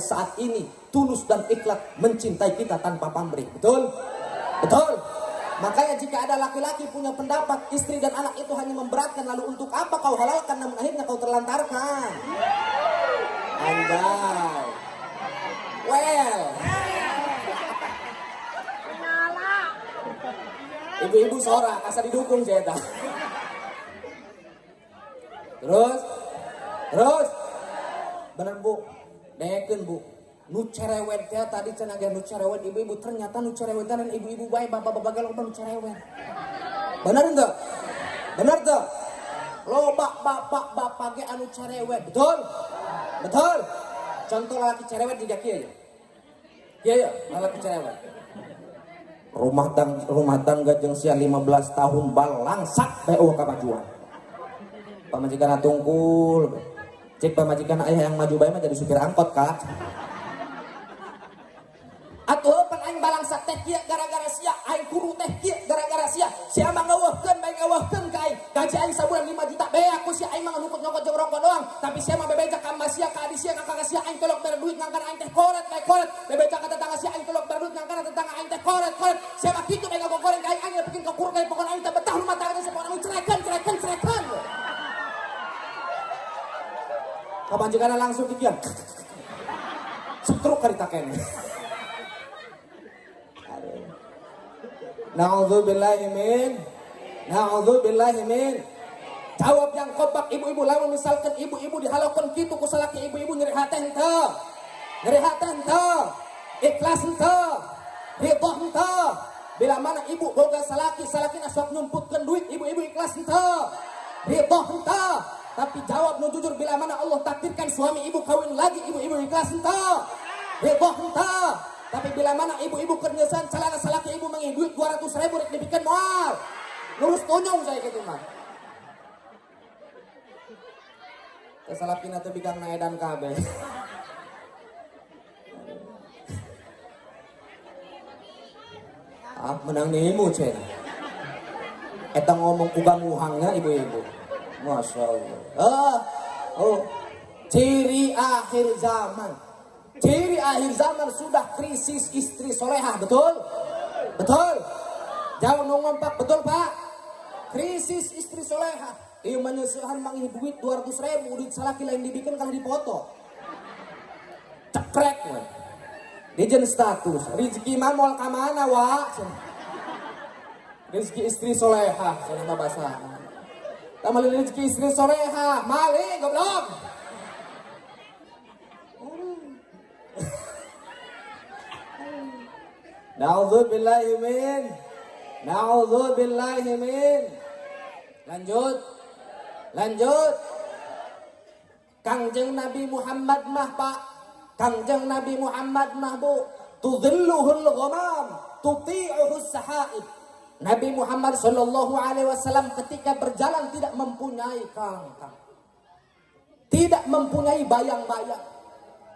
saat ini tulus dan ikhlas mencintai kita tanpa pamrih. Betul? Betul? Makanya jika ada laki-laki punya pendapat istri dan anak itu hanya memberatkan, lalu untuk apa kau halalkan namun akhirnya kau terlantarkan? Anjay. Well. Ibu-ibu sorak asa didukung saya tahu. Terus, terus, bener bu, dengekeun bu, nu cerewet teh tadi cenah ge nu cerewet ibu-ibu, ternyata nu cerewet dan ibu-ibu bae bapak-bapak ge loba nu cerewet. Bener henteu? Bener teu? Loba bapak-bapak ge anu cerewet, betul? Betul? Contoh lalaki cerewet jiga kieu ya. Kieu ya, lalaki cerewet. Rumah tangga jeung sia 15 tahun balangsak bae eueuh kamajuan. Pamajikan tungkul. Cek pamajikan ayah yang maju bae mah jadi supir angkot kak. Atuh pan aing balangsak teh kieu gara-gara sia, aing kuru teh kieu gara-gara sia. Sia mah ngeuweuhkeun bae ngeuweuhkeun ka aing. Gaji aing sabulan 5 juta beak ku sia, aing mah nukut nyokot jeung rokok doang. Tapi sia mah bebeja ka emak sia, ka adi sia, ka kakak sia, aing tolok bere duit ngangkan aing teh koret bae koret. Bebeja ka tetangga sia, aing tolok bere duit ngangkan tetangga aing teh koret koret. Sia mah kitu bae ngagogoreng ka aing, aing bikin ka kuru kayak pokona aing teh betah rumah tangga teh pokona aing cerekan cerekan cerekan. Pamajikan langsung kikian. Setruk karita kene. Na'udzubillahi min. Na'udzubillahi min. Jawab yang kompak ibu-ibu, lamun misalkan ibu-ibu dihalaukeun kitu ku salaki ibu-ibu nyeri hate henteu. Nyeri hate henteu. Ikhlas henteu. Ridho henteu. Bila mana ibu boga salaki, salakina sok nyumputkeun duit, ibu-ibu ikhlas henteu. Ridho henteu. Tapi jawab nu jujur, bila mana Allah takdirkan suami ibu kawin lagi, ibu-ibu ikhlas henteu. Ridho henteu. Tapi bila mana ibu-ibu kernyesan celana salaki ibu manggih duit 200 ribu rek dibikeun moal. Lurus tonyong saya gitu mah. Teh salakina teh bikang na edan kabeh. Ah, menang nimu cenah. Eta ngomong ku gamuhangna ibu-ibu. Masya Allah. Ah, oh, ciri akhir zaman. Ciri akhir zaman sudah krisis istri solehah, betul? Betul? Jauh ngompak, betul pak? Krisis istri solehah. Ieu maneusehan manggih duit 200 ribu, duit salaki lain dibikin kalau dipoto. Cekrek we. Dijen status, rezeki mah moal ka mana wa? Rezeki istri solehah, cenah mah basa. Tamal rezeki istri solehah, maling goblok. Na'udzubillahi min. Na'udzubillahi min. Lanjut. Lanjut. Kangjeng Nabi Muhammad mah pak. Kangjeng Nabi Muhammad mah bu. Tudhilluhul ghamam, tuti'uhus sahaib. Nabi Muhammad sallallahu alaihi wasallam ketika berjalan tidak mempunyai kangkang. Tidak mempunyai bayang-bayang.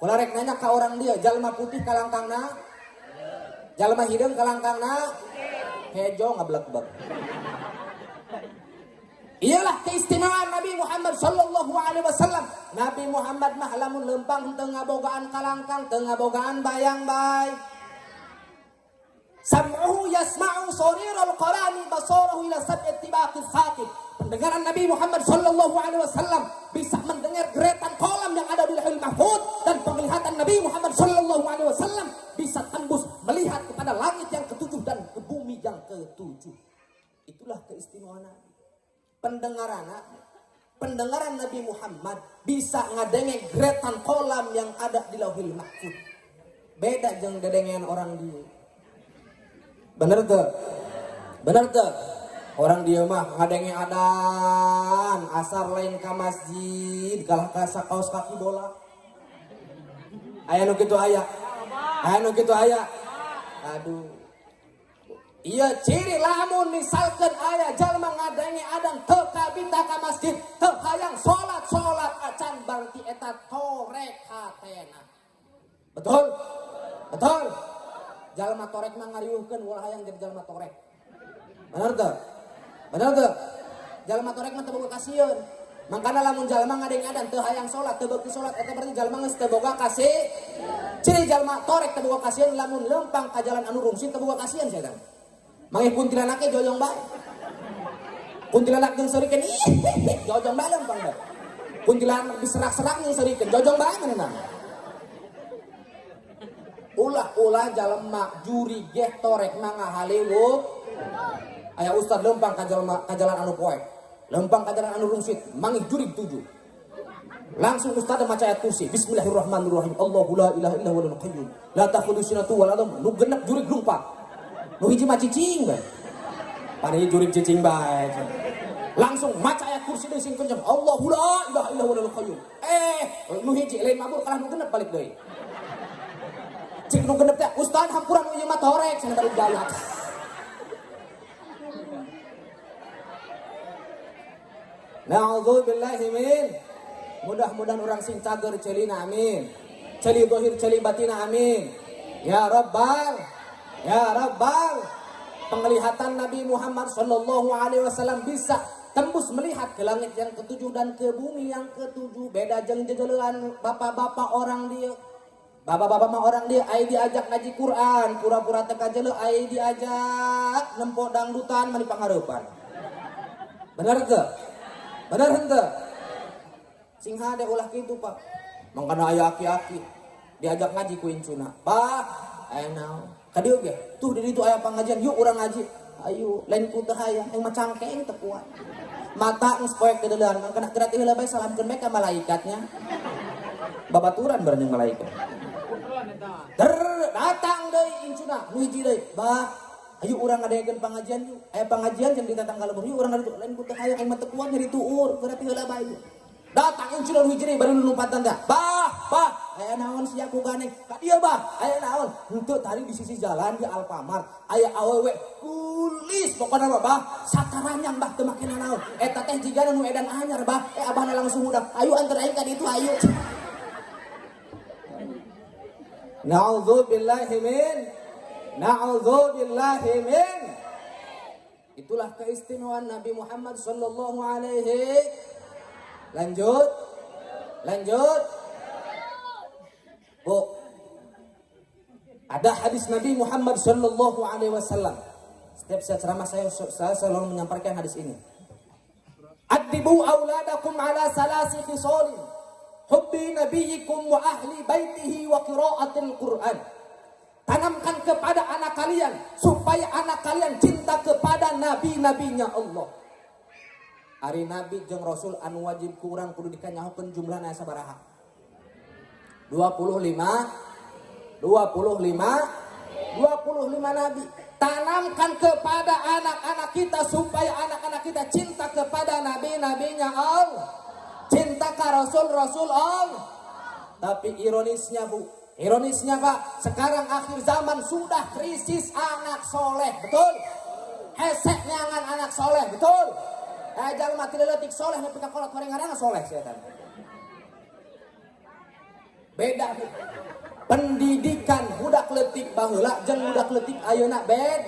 Kula rek nanya ka orang dia, jalma putih kalangkangna? Jalma hideung kalangkangna? Hejo ngablek-blek. Iyalah keistimewaan Nabi Muhammad sallallahu alaihi wasallam. Nabi Muhammad mah lamun lempang teu ngabogaan kalangkang, teu ngabogaan bayang bay. Sam'uhu yasma'u sariral qalami basarahu ila sab'i tibaqis saqib. Pendengaran Nabi Muhammad sallallahu alaihi wasallam bisa mendengar geretan kolam yang ada di Lauhul Mahfuz, dan penglihatan Nabi Muhammad sallallahu alaihi wasallam bisa tembus melihat kepada langit yang ketujuh dan ke bumi yang ketujuh. Itulah keistimewaan Nabi. Pendengaran Nabi Muhammad bisa ngadenge geretan kolam yang ada di Lauhul Mahfuz. Beda jeung dedengean orang dia. Bener tuh? Bener tuh? Orang dia mah ngadenge adan, asar lain ka masjid, kalah ka kaos kaki bola. Aya nu kitu aya. Aya nu kitu aya. Aduh. Iya ciri lamun misalkan aya jalma ngadenge adan teu kabita ka masjid, teu hayang salat-salat acan berarti eta torek hatena. Betul? Betul? Jalma torek mah ngariuhkeun ulah hayang jadi jalma torek. Bener teu? Bener teu? Jalma torek mah teu boga kasieun. Mangkana lamun jalma ngadeng-adan teu hayang salat, teu beuki salat eta berarti jalma geus teu boga kasih. Ciri jalma torek teu boga kasieun lamun lempang ka jalan anu rungsit teu boga kasieun setan. Mangih kuntilanak ge jojong bae. Kuntilanak jeung seurikeun ih jojong bae lempang bae. Kuntilanak diserak-serak jeung seurikeun jojong bae manehna. Ulah-ulah jalma juri geh torek mah ngahaliwut. Aya ustad lempang ka jalan anu poek. Lempang ka jalan anu rungsit, mangih jurig 7. Langsung ustad maca ayat kursi. Bismillahirrahmanirrahim. Allahu la ilaha illa huwal qayyum. La ta'khudhuhu sinatun wa la nawm. Nu genep jurig lumpat. Nu hiji mah cicing bae. Padahal jurig cicing bae. Langsung maca ayat kursi deui sing kenceng. Allahu la ilaha illa huwal qayyum. Nu hiji lain mabur kalah nu genep balik deui. Cik nu genep teh ustad hampura nu ieu mah torek cenah balik jalan. Na'udzubillahi min. Mudah-mudahan orang sing cager celina amin. Celi zahir celi batina amin. Ya Rabbal, ya Rabbal. Penglihatan Nabi Muhammad sallallahu alaihi wasallam bisa tembus melihat ke langit yang ketujuh dan ke bumi yang ketujuh. Beda jeung jejelean bapak-bapak orang dia. Bapak-bapak mah orang dia ai diajak ngaji Quran, pura-pura teu kajeleu ai diajak nempo dangdutan mah dipangareupan. Bener teu? Bener henteu? Sing hade ulah kitu Pak. Mangkana aya aki-aki diajak ngaji ku incuna. Pak, aya naon? Ka dieu ge, tuh di ditu aya pangajian, yuk urang ngaji. Ayo, lain ku teu hayang, aing mah cangkeng teu kuat. Mata geus poek dedeuleun, mangkana geura teh heula bae salamkeun bae ka malaikatnya. Babaturan bareng jeung malaikat. Der datang deui incuna, nu hiji deui. Bah, ayo urang ngadengekeun pangajian yuk. Aya pangajian jeung di tetangga lembur, yuk urang ngaditu. Lain ku teu hayang, aing mah teu kuat nyeri tuur, geura teh heula bae. Datang incuna nu hiji deui bari lumpatan teh. Bah, bah, aya naon sia ku ganeng? Ka dieu bah, aya naon? Henteu tadi di sisi jalan di Alfamart aya awewe kulis pokona mah bah, sataranyang bah teu make nanaon. Eta teh jigana nu edan anyar bah, abahna langsung udah. Ayo anter aing ka ditu ayo. Na'udzubillahi min. Na'udzubillahi min. Itulah keistimewaan Nabi Muhammad sallallahu alaihi. Lanjut. Lanjut. Bu. Ada hadis Nabi Muhammad sallallahu alaihi wasallam. Setiap saya ceramah saya selalu menyampaikan hadis ini. Adibu auladakum ala salasi khisalin. Hubbi nabiyikum wa ahli baitihi wa qiraatil Quran. Tanamkan kepada anak kalian supaya anak kalian cinta kepada nabi-nabinya Allah. Ari nabi jeung rasul anu wajib ku urang kudu dikanyahokeun jumlahna sabaraha? 25 nabi. Tanamkan kepada anak-anak kita supaya anak-anak kita cinta kepada nabi-nabinya Allah. Cinta ke rasul-rasul Allah. Tapi ironisnya Bu, ironisnya Pak, sekarang akhir zaman sudah krisis anak soleh, betul? Hesek nyangan anak soleh, betul? Jangan mati leletik soleh, nepi ka kolot goreng-goreng soleh setan. Beda Bu. Pendidikan budak leutik baheula jeung budak leutik ayeuna bed.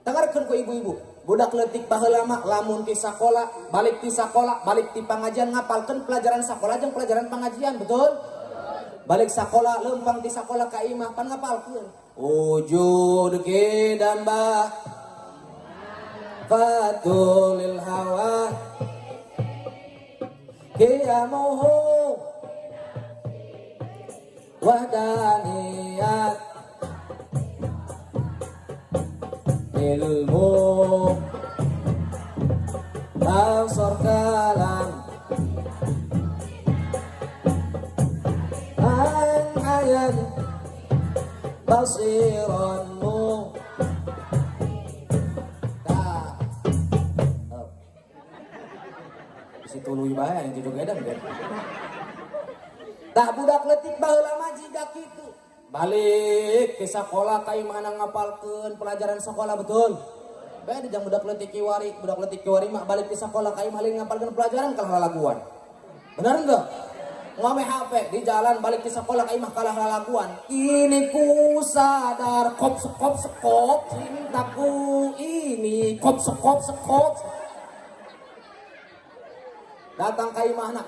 Dengarkeun ku ibu-ibu. Budak leutik baheula mah lamun ti sakola, balik ti sakola, balik ti pangajian ngapalkeun pelajaran sakola jeung pelajaran pangajian, betul? Balik sakola lempang ti sakola ka imah pan ngapalkeun. Wujud kidamba fatulil hawa qiyamuhu wahdaniyat ilmu basar kalam an ayat basiranmu. Bisi tuluy bae yang jojogedan kan. Tah budak leutik baheula mah jiga kitu. Balik ke sekolah ka imahna ngapalkeun pelajaran sekolah, betul? Beda jeung budak leutik kiwari, budak leutik kiwari mah balik ke sekolah ka imah lain ngapalkeun pelajaran kalah lalaguan. Benar enggak? Ngome HP di jalan balik ke sekolah ka imah kalah lalaguan. Ini ku sadar kop sekop sekop cintaku ini kop sekop sekop. Datang ka imahna